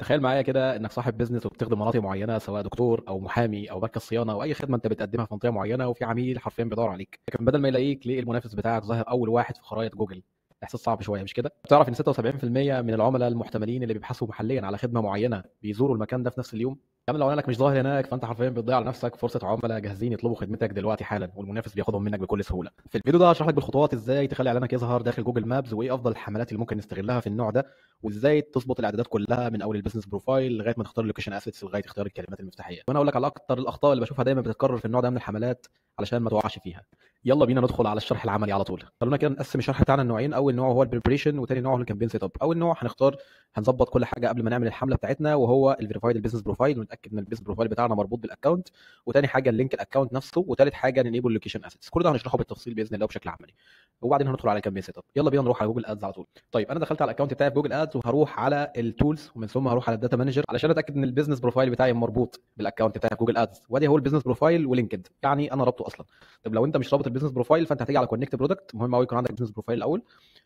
تخيل معايا كده انك صاحب business وبتخدم مناطق معينة، سواء دكتور او محامي او مركز صيانة او اي خدمة انت بتقدمها في منطقة معينة، وفي عميل حرفيا بيدور عليك، لكن بدل ما يلاقيك ليه المنافس بتاعك ظاهر اول واحد في خرائط جوجل. احساس صعب شوية مش كده؟ تعرف ان 76% من العملاء المحتملين اللي بيبحثوا محليا على خدمة معينة بيزوروا المكان ده في نفس اليوم؟ كمان لو اعلانك مش ظاهر هناك فانت حرفيا بتضيع على نفسك فرصة عملاء جاهزين يطلبوا خدمتك دلوقتي حالا، والمنافس بياخدهم منك بكل سهولة. في الفيديو ده هشرح لك بالخطوات ازاي تخلي اعلانك يظهر داخل Google Maps، وايه افضل الحملات اللي ممكن نستغلها في النوع ده، وازاي تظبط الاعدادات كلها من اول ال business profile لغاية ما تختار ال location assets لغاية اختيار الكلمات المفتاحيه. وانا اقول لك على اكتر الاخطاء اللي بشوفها دايما بتتكرر في النوع ده من الحملات علشان ما تقعش فيها. يلا بينا ندخل على الشرح العملي على طول. خلونا كده نقسم الشرح بتاعنا لنوعين، اول نوع هو ال preparation وثاني نوع هو ال campaign setup. اول نوع هنختار هنظبط كل حاجة قبل ما نعمل الحملة بتاعتنا، وهو ال verified ال business profile، ونتاكد ان ال business profile بتاعنا مربوط بال account، وثاني حاجة ال link ال account نفسه، وثالث حاجة ن enable ال location assets. كل ده هنشرحه بالتفصيل باذن الله وبشكل عملي، وبعدين هندخل على ال campaign setup. يلا بينا نروح على Google Ads على طول. طيب انا دخلت على ال account بتاعي في Google Ads، وهروح على ال tools، ومن ثم هروح على ال data manager علشان اتاكد ان ال business profile بتاعي مربوط بال account بتاعي في Google Ads. وادي هو ال business profile و linked، يعني انا رابطه اصلا. طب لو انت مش رابط ال business profile فانت هتيجي على connect product، مهم قوي يكون عندك business profile الاول،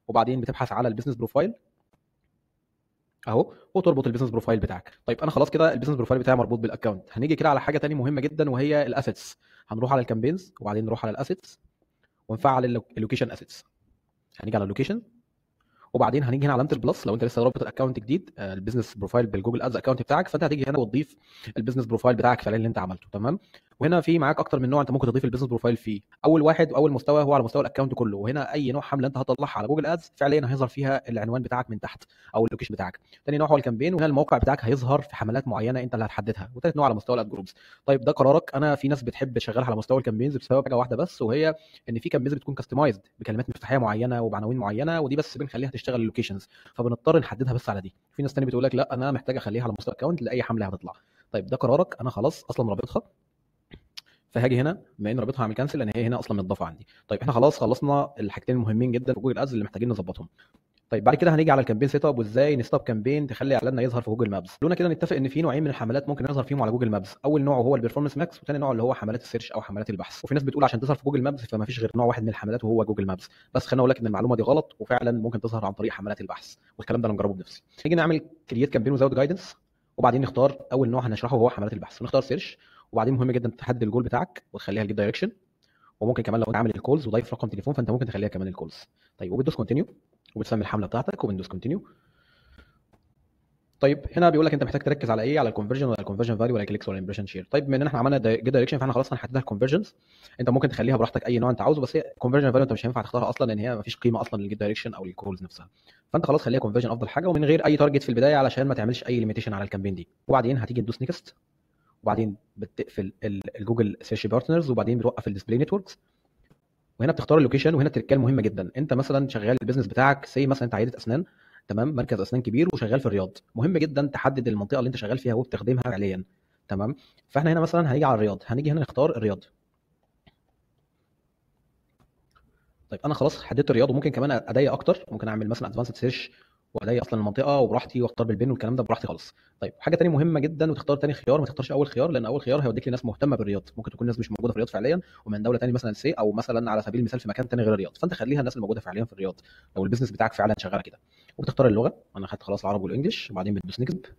وبعدين بتبحث على ال business profile اهو وتربط ال business profile بتاعك. طيب انا خلاص كده ال business profile بتاعي مربوط بال account. هنيجي كده على حاجة ثانية مهمة جدا وهي ال assets. هنروح على ال campaigns وبعدين نروح على ال assets ونفعل ال location assets. هنيجي على ال location وبعدين هنيجي هنا علامة ال plus. لو انت لسه رابط ال account جديد ال business profile بال Google Ads account بتاعك، فانت هتيجي هنا وتضيف ال business profile بتاعك فعليا اللي انت عملته. تمام. وهنا في معاك اكتر من نوع انت ممكن تضيف ال business profile فيه. اول واحد واول مستوى هو على مستوى ال account كله، وهنا اي نوع حمله انت هتطلعها على Google Ads فعليا هيظهر فيها العنوان بتاعك من تحت او ال location بتاعك. ثاني نوع هو ال campaign، وهنا الموقع بتاعك هيظهر في حملات معينة انت اللي هتحددها. وثالث نوع على مستوى ال ad groups. طيب ده قرارك. انا في ناس بتحب تشغلها على مستوى ال campaigns بسبب حاجة واحدة بس، وهي ان في campaigns بتكون customized بكلمات مفتاحيه معينة وبعناوين معينة، ودي بس بنخليها تشتغل ال locations، فبنضطر نحددها بس على دي. في ناس ثانية بتقول لك لا انا محتاج اخليها على مستوى account لاي حمله هتطلع. طيب ده قرارك. انا خلاص اصلا رابطها، فهاجي هنا بما ان رابطها هعمل cancel لان هي هنا اصلا متضافه عندي. طيب احنا خلاص خلصنا الحاجتين المهمين جدا في Google Ads اللي محتاجين نظبطهم. طيب بعد كده هنيجي على ال campaign setup وازاي ن set up campaign تخلي اعلاننا يظهر في Google Maps. خلونا كده نتفق ان في نوعين من الحملات ممكن يظهر فيهم على Google Maps. اول نوع هو ال Performance Max، وثاني نوع اللي هو حملات ال search او حملات البحث. وفي ناس بتقول عشان تظهر في Google Maps فما فيش غير نوع واحد من الحملات وهو Google Maps، بس خليني اقول لك ان المعلومة دي غلط، وفعلا ممكن تظهر عن طريق حملات البحث، والكلام ده انا مجربه بنفسي. نيجي نعمل create campaign without guidance، وبعدين نختار اول نوع هنشرحه وهو حملات البحث، ونختار search. وبعدين مهم جدا تحدد الجول بتاعك وتخليها ال get direction، وممكن كمان لو انت عامل ال calls وضايف رقم تليفون فانت ممكن تخليها كمان ال calls. طيب وبتدوس continue وبتسمي الحملة بتاعتك وبندوس continue. طيب هنا بيقول لك انت محتاج تركز على ايه، على ال conversion ولا ال conversion value ولا clicks ولا impression share. طيب بما ان احنا عملنا get direction فاحنا خلاص هنحددها ال conversions. انت ممكن تخليها براحتك اي نوع انت عاوزه، بس هي conversion value انت مش هينفع تختارها اصلا لان هي مفيش قيمة اصلا لل get direction او لل calls نفسها. فانت خلاص خليها conversion افضل حاجة، ومن غير اي target في البداية علشان ما تعملش اي limitation على ال campaign دي. وبعدين هتيجي تدوس next، وبعدين بتقفل ال Google Search Partners، وبعدين بتوقف ال display networks، وهنا بتختار ال location. وهنا التركية مهمة جدا. انت مثلا شغال ال business بتاعك say مثلا انت عيادة اسنان، تمام، مركز اسنان كبير وشغال في الرياض، مهم جدا تحدد المنطقة اللي انت شغال فيها وبتخدمها فعليا. تمام. فاحنا هنا مثلا هنيجي على الرياض، هنيجي هنا نختار الرياض. طيب انا خلاص حددت الرياض، وممكن كمان اضيق اكتر، ممكن اعمل مثلا advanced search واضيق اصلا المنطقة وبراحتي واختار بال pin والكلام ده براحتي خالص. طيب حاجة ثانية مهمة جدا، وتختار ثاني خيار، ما تختارش اول خيار لان اول خيار هيوديك لناس مهتمة بالرياض، ممكن تكون ناس مش موجودة في الرياض فعليا ومن دولة ثانية مثلا say، او مثلا على سبيل المثال في مكان ثاني غير الرياض، فانت خليها الناس الموجودة فعليا في الرياض لو ال business بتاعك فعلا شغال كده. وبتختار اللغة، انا خدت خلاص العربي وال English، وبعدين بتدوس next،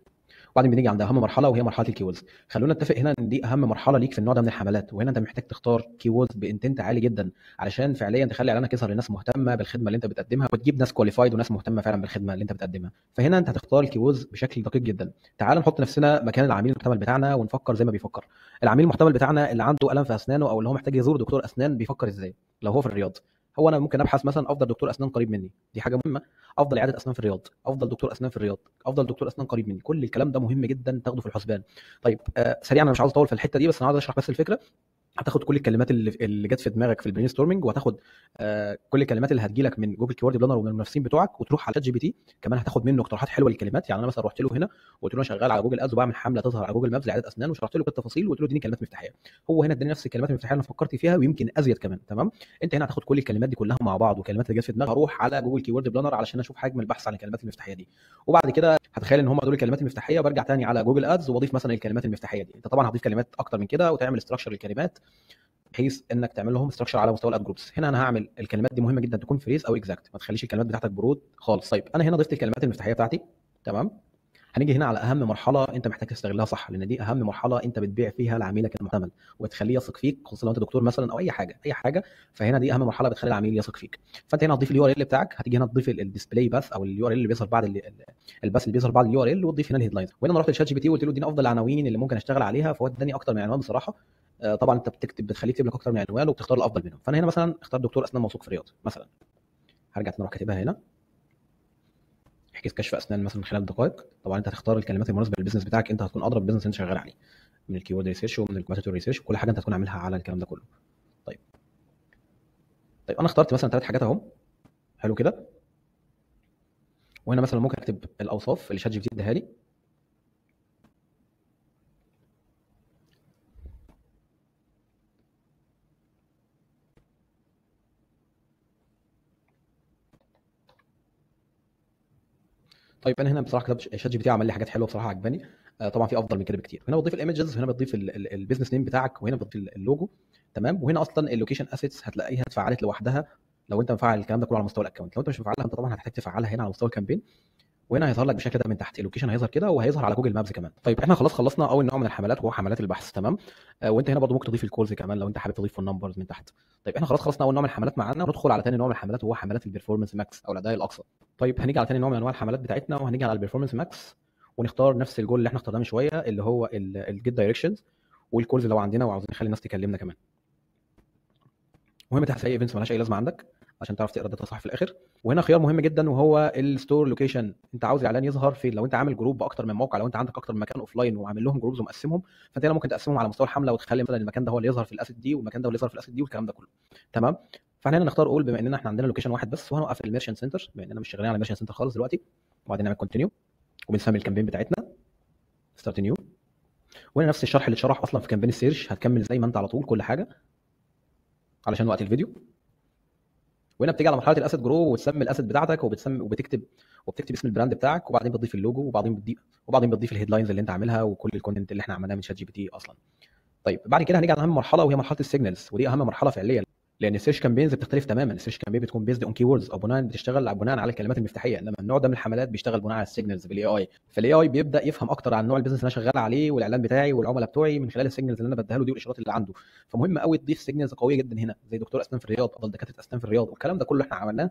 وبعدين بنيجي عند اهم مرحلة وهي مرحلة ال keywords. خلونا نتفق هنا ان دي اهم مرحلة ليك في النوع ده من الحملات، وهنا انت محتاج تختار keywords ب intent عالي جدا علشان فعليا تخلي اعلانك يظهر لناس مهتمة بالخدمة اللي انت بتقدمها، وتجيب ناس qualified وناس مهتمة فعلا بالخدمة اللي انت بتقدمها. فهنا انت هتختار ال keywords بشكل دقيق جدا. تعال نحط نفسنا مكان العميل المحتمل بتاعنا ونفكر زي ما بيفكر العميل المحتمل بتاعنا اللي عنده الم في اسنانه او اللي هو محتاج يزور دكتور اسنان، بيفكر ازاي لو هو في الرياض؟ هو انا ممكن ابحث مثلا افضل دكتور اسنان قريب مني، دي حاجة مهمة، افضل عيادة اسنان في الرياض، افضل دكتور اسنان في الرياض، افضل دكتور اسنان قريب مني، كل الكلام ده مهم جدا تاخده في الحسبان. طيب سريعا انا مش عاوز اطول في الحتة دي، بس انا عاوز اشرح بس الفكرة. هتاخد كل الكلمات اللي جت في دماغك في ال brainstorming، وهتاخد كل الكلمات اللي هتجيلك من Google Keyword Planner ومن المنافسين بتوعك، وتروح على ChatGPT كمان هتاخد منه اقتراحات حلوة للكلمات. يعني انا مثلا رحت له هنا وقلت له انا شغال على Google Ads وبعمل حمله تظهر على Google Maps لعياده اسنان، وشرحت له كل التفاصيل وقلت له اديني كلمات مفتاحيه. هو هنا اداني نفس الكلمات المفتاحيه اللي انا فكرت فيها ويمكن ازيد كمان. تمام. انت هنا هتاخد كل الكلمات دي كلها مع بعض والكلمات اللي جت في دماغك، هروح على Google Keyword Planner علشان اشوف حجم البحث عن الكلمات المفتاحيه دي، وبعد كده هتخيل ان هم دول الكلمات المفتاحيه، وبرجع تاني على Google Ads واضيف مثلا الكلمات المفتاحيه دي. انت طبعا هتضيف كلمات اكتر من كده وتعمل structure للكلمات بحيث انك تعمل لهم structure على مستوى ال ad groups. هنا انا هعمل الكلمات دي مهمة جدا تكون phrase او exact، ما تخليش الكلمات بتاعتك broad خالص. طيب انا هنا ضفت الكلمات المفتاحيه بتاعتي، تمام. هنيجي هنا على اهم مرحلة انت محتاج تستغلها صح، لان دي اهم مرحلة انت بتبيع فيها لعميلك المحتمل وتخليه يثق فيك، خصوصا لو انت دكتور مثلا او اي حاجة اي حاجة. فهنا دي اهم مرحلة بتخلي العميل يثق فيك. فانت هنا هتضيف ال URL بتاعك، هتيجي هنا تضيف ال display path او ال URL اللي بيظهر بعد ال path اللي بيظهر بعد ال URL، وتضيف هنا ال headlines. وهنا انا رحت ل ChatGPT وقلت له اديني افضل العناوين اللي ممكن اشتغل عليها، فهو اداني اكتر من عنوان بصراحة. طبعا انت بتكتب، بتخليه يكتب لك اكتر من عنوان وبتختار الافضل منهم. فانا هنا مثلا اختار دكتور اسنان موثوق في الرياض مثلا، هرجع تاني اروح كاتبها هنا، احجز كشف اسنان مثلا خلال دقائق. طبعا انت هتختار الكلمات المناسبة لل business بتاعك، انت هتكون ادرى بال business اللي انت شغال عليه، من ال keyword research ومن ال competitor research وكل حاجة انت هتكون عاملها على الكلام ده كله. طيب انا اخترت مثلا 3 حاجات اهم، حلو كده. وهنا مثلا ممكن اكتب الاوصاف اللي ChatGPT اداها لي. طيب انا هنا بصراحة كتبت ChatGPT عمل لي حاجات حلوة بصراحة عجباني. طبعا في افضل من كده بكتير. هنا بتضيف ال images، هنا بتضيف ال business name بتاعك، وهنا بتضيف اللوجو، تمام. وهنا اصلا ال location assets هتلاقيها اتفعلت لوحدها لو انت مفعل الكلام ده كله على مستوى ال account. لو انت مش مفعلها انت طبعا هتحتاج تفعلها هنا على مستوى ال campaign. وهنا هيظهر لك بالشكل ده من تحت، ال location هيظهر كده، وهيظهر على Google Maps كمان. طيب احنا خلاص خلصنا اول نوع من الحملات وهو حملات البحث، تمام. وانت هنا برضو ممكن تضيف ال calls كمان لو انت حابب تضيف phone numbers من تحت. طيب احنا خلاص خلصنا اول نوع من الحملات معانا، وندخل على ثاني نوع من الحملات وهو حملات ال Performance Max او الاداء الاقصى. طيب هنيجي على ثاني نوع من انواع الحملات بتاعتنا، وهنيجي على ال Performance Max ونختار نفس الجول اللي احنا اخترناه من شوية اللي هو ال get directions وال calls لو عندنا وعاوزين نخلي الناس تكلمنا كمان. مهم تحت اي events مالهاش اي لازمه عندك عشان تعرف تقرا data صح في الاخر. وهنا خيار مهم جدا وهو ال store location، انت عاوز الاعلان يظهر فين. لو انت عامل group باكتر من موقع، لو انت عندك اكتر من مكان offline وعامل لهم groups ومقسمهم، فانت هنا ممكن تقسمهم على مستوى الحملة وتخلي مثلا المكان ده هو اللي يظهر في ال asset دي والمكان ده هو اللي يظهر في ال asset دي والكلام ده كله، تمام. فاحنا هنا نختار all بما اننا احنا عندنا location واحد بس، وهنوقف ال Merchant Center بما اننا مش شغالين على Merchant Center خالص دلوقتي، وبعدين نعمل continue وبنسمي ال campaign بتاعتنا start new. وهنا نفس الشرح اللي اتشرح اصلا في campaign ال search، هتكمل زي ما انت على طول كل حاجة علشان وقت الفيديو. وهنا بتيجي على مرحلة ال asset group وتسمي ال asset بتاعتك، وبتسمي وبتكتب اسم ال brand بتاعك، وبعدين بتضيف اللوجو، وبعدين بتضيف ال headlines اللي انت عاملها وكل ال content اللي احنا عملناه من ChatGPT اصلا. طيب بعد كده هنيجي على اهم مرحلة وهي مرحلة ال signals، ودي اهم مرحلة فعليا لان ال search campaigns بتختلف تماما. ال search campaign بتكون based on keywords او بناء بتشتغل بناء على الكلمات المفتاحيه، انما النوع ده من الحملات بيشتغل بناء على ال signals بال AI. فال AI بيبدا يفهم اكتر عن نوع ال business اللي انا شغال عليه والاعلان بتاعي والعملاء بتوعي من خلال ال signals اللي انا بديها له دي والاشارات اللي عنده. فمهم قوي تضيف signals قوية جدا هنا زي دكتور اسنان في الرياض، افضل دكاترة اسنان في الرياض، والكلام ده كله احنا عملناه،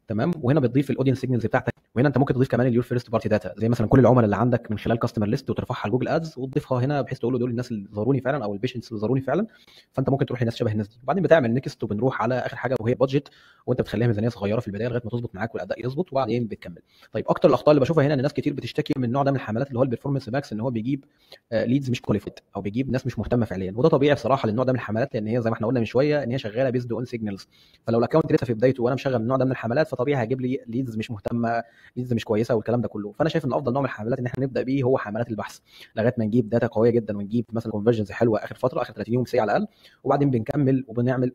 تمام. وهنا بتضيف ال audience signals بتاعتك، وهنا انت ممكن تضيف كمان ال your first party data زي مثلا كل العملاء اللي عندك من خلال customer list وترفعها على Google Ads وتضيفها هنا بحيث تقول له دول الناس اللي زاروني فعلا او ال patients اللي زاروني فعلا. فانت ممكن تروح لناس شبه الناس دي. وبعدين بتعمل next، وبنروح على اخر حاجة وهي budget، وانت بتخليها ميزانية صغيرة في البداية لغاية ما تظبط معاك والاداء يظبط وبعدين بتكمل. طيب اكتر الاخطاء اللي بشوفها هنا ان ناس كتير بتشتكي من النوع ده من الحملات اللي هو ال Performance Max، ان هو بيجيب leads مش qualified او بيجيب ناس مش مهتمة فعليا. وده طبيعي بصراحة للنوع ده من الحملات، لان هي زي ما احنا قلنا من شوية ان هي شغالة based on signals. فلو ال account لسه في بدايته وانا مشغل النوع ده من الحملات فطبيعي هيجيب لي leads مش مهتمة، leads مش كويسة والكلام ده كله. فانا شايف ان افضل نوع من الحملات ان احنا نبدا بيه هو حملات البحث لغاية ما نجيب data قوية جدا ونجيب مثلا conversions حلوة اخر فترة، اخر 30 يوم سي على الاقل، وبعدين بنكمل وبنعمل،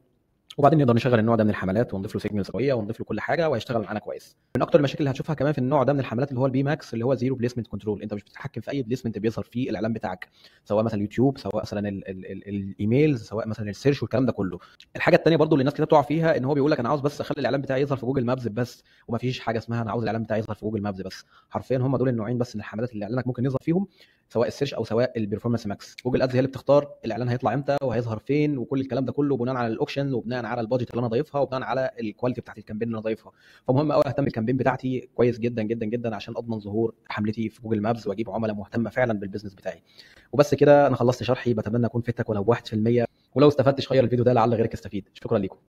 وبعدين نقدر نشغل النوع ده من الحملات ونضيف له signals قوية ونضيف له كل حاجة وهيشتغل معانا كويس. من اكتر المشاكل اللي هتشوفها كمان في النوع ده من الحملات اللي هو ال P Max اللي هو zero placement control، انت مش بتتحكم في اي placement بيظهر فيه الاعلان بتاعك، سواء مثلا اليوتيوب، سواء مثلا ال emails، سواء مثلا ال search والكلام ده كله. الحاجة الثانية برضو اللي الناس كده بتقع فيها ان هو بيقول لك انا عاوز بس اخلي الاعلان بتاعي يظهر في Google Maps بس، ومفيش حاجة اسمها انا عاوز الاعلان بتاعي يظهر في Google Maps بس. حرفيا هم دول النوعين بس من الحملات اللي اعلانك ممكن يظهر فيهم، سواء ال search او سواء ال Performance Max. Google Ads هي اللي بتختار الاعلان هيطلع امتى وهيظهر فين وكل الكلام ده كله بناء على ال auction وبناء على ال budget اللي انا ضايفها وبناء على ال quality بتاعت ال campaign اللي انا ضايفها. فمهم قوي اهتم بال campaign بتاعتي كويس جدا جدا جدا عشان اضمن ظهور حملتي في Google Maps واجيب عملاء مهتمة فعلا بال business بتاعي. وبس كده انا خلصت شرحي، بتمنى اكون فدتك ولو 1%، ولو استفدت share الفيديو ده لعل غيرك يستفيد. شكرا لكم.